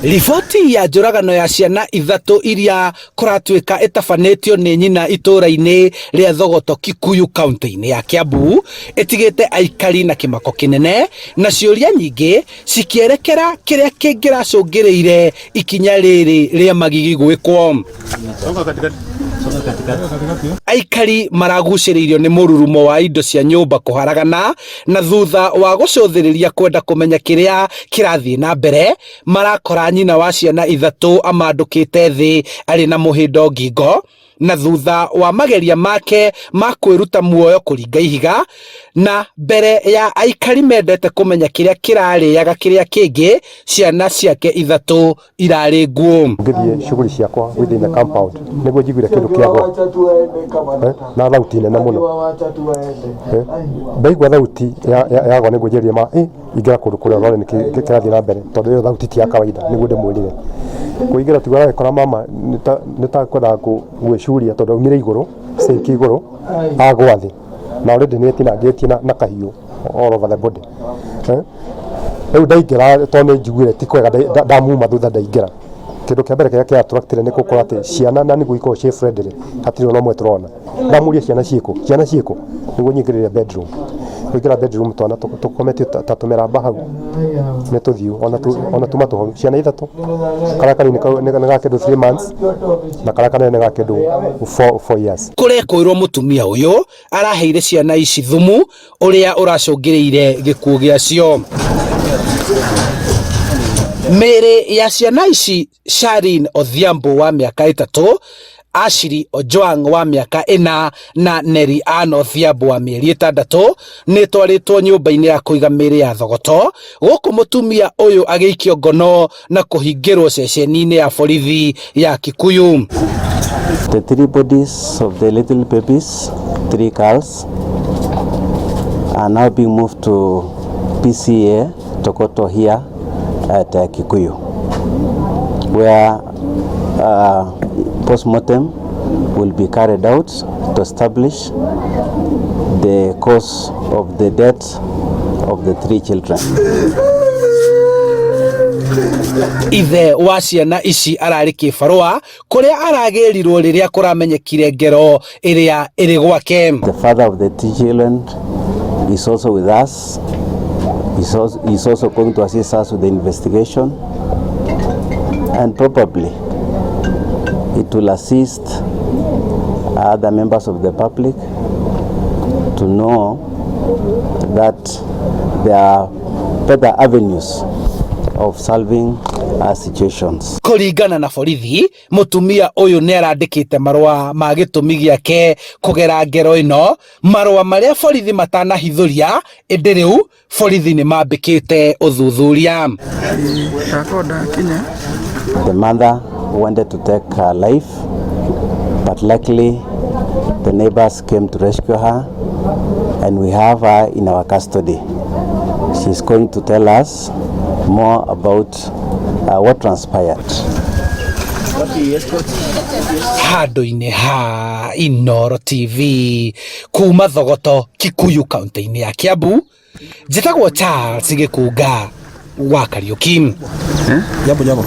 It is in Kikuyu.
Riboti ya njũragano ya ciana ithatũ iria kũratuĩka ĩtabanĩtio nĩ nyina itũũra-inĩ rĩa Thogoto Kikuyu kaunti-inĩ ya Kiambu ĩtigĩte aikari na kĩmako kĩnene na ciũria nyingĩ cikĩerekera kĩrĩa kĩngĩracũngĩrĩire ikinya rĩrĩ rĩa magigi gwĩkwo. Aikari maragucĩrĩirio nĩ mũrurumo wa indo cia nyũmba kũharagana na thutha wa gũcũthĩrĩria kwenda kũmenya kĩrĩa kĩrathiĩ na mbere marakora nyina wa ciana ithatũ amandũkĩte thĩ arĩ na mũhĩndo ngingo na thutha wa mageria make ma kwĩruta muoyo kũringa ihiga na mbere ya aikari mendete kũmenya kĩrĩa kĩrarĩaga kĩrĩa kĩngĩ ciana ciake ithatũ irarĩ nguũ. Ngĩthiĩ shughuli ciakwa within the compound nĩguo njiguire kĩndũ kĩagwa na thauti nene mũno. Ndaigua thauti yagwa nĩguo njĩrire ma ingĩra kũndũ kũrĩa ũrore nĩkĩ kĩrathiĩ na mbere tondũ ĩyo thauti ti ya kawaida nĩguo ndĩmwĩrire. Kũingĩra tiguo aragĩkora mama nĩ ta kwendaga gwĩcuria tondũ aumire igũrũ sink igũrũ agwa thĩ na already nĩ etinangĩtie na kahiũ all over the body. Rĩu ndaingĩra tondũ nĩ njiguire ti kwega ndamuma thutha ndaingĩra. Kĩndũ kĩa mbere kĩrĩa kĩa attract nĩ gũkorwo atĩ ciana na nĩguo ikorwo ciĩ friendly hatirĩ ona ũmwe tũrona. Ndamũria ciana ciĩkũ, ciana ciĩkũ nĩguo nyingĩrĩre bedroom. Kũingĩra bedroom twana tũkometio ta tũmĩramba hau nĩ tũthiũ ona tuma tũhonu. Ciana ithatũ, karĩa kanini nĩ ga kĩndũ 3 months na karĩa kanene nĩ ga kĩndũ 4 years. Kũrekwĩrwo mũtumia ũyũ araheire ciana ici thumu ũrĩa ũracũngĩrĩire gĩkuũ gĩacio. Mĩĩrĩ ya ciana ici Sharin Odhiambo wa mĩaka 3, Ashiri Ojwang wa mĩaka 4 na Neri Ann Odhiambo wa mĩeri 6 nĩ ĩtwarĩtwo nyũmba-inĩ ya kũiga mĩĩrĩ ya Thogoto gũkũ mũtumia ũyũ agĩikio ngono na kũhingĩrwo ceceni-inĩ ya borithi ya Kikuyu. The three bodies of the little babies, three girls, are now being moved to PCA Togoto here at Kikuyu, where postmortem will be carried out to establish the cause of the death of the three children. Ithe wa ciana ici ararĩ kĩbarũa kũrĩa aragĩrirwo rĩrĩa kũramenyekire ngero ĩrĩa ĩrĩ gwake. The father of the three children is also with us. He's also going to assist us with the investigation, and probably it will assist other members of the public to know that there are better avenues of solving our situations. Kũringana na borithi, mũtumia ũyũ nĩ arandĩkĩte marũa ma gĩtũmi gĩake kũgera ngero ĩno, marũa marĩa borithi matanahithũria, ĩndĩ rĩu borithi nĩ mambĩkĩte ũthuthuria. The mother wanted to take her life, but luckily the neighbors came to rescue her, and we have her in our custody. She's going to tell us more about what transpired. Handũ-inĩ ha Inooro TV kuma Thogoto Kikuyu kaunti-inĩ ya Kiambu, njĩtagwo Charles Gĩkunga wa Kariũki. Jambo jambo.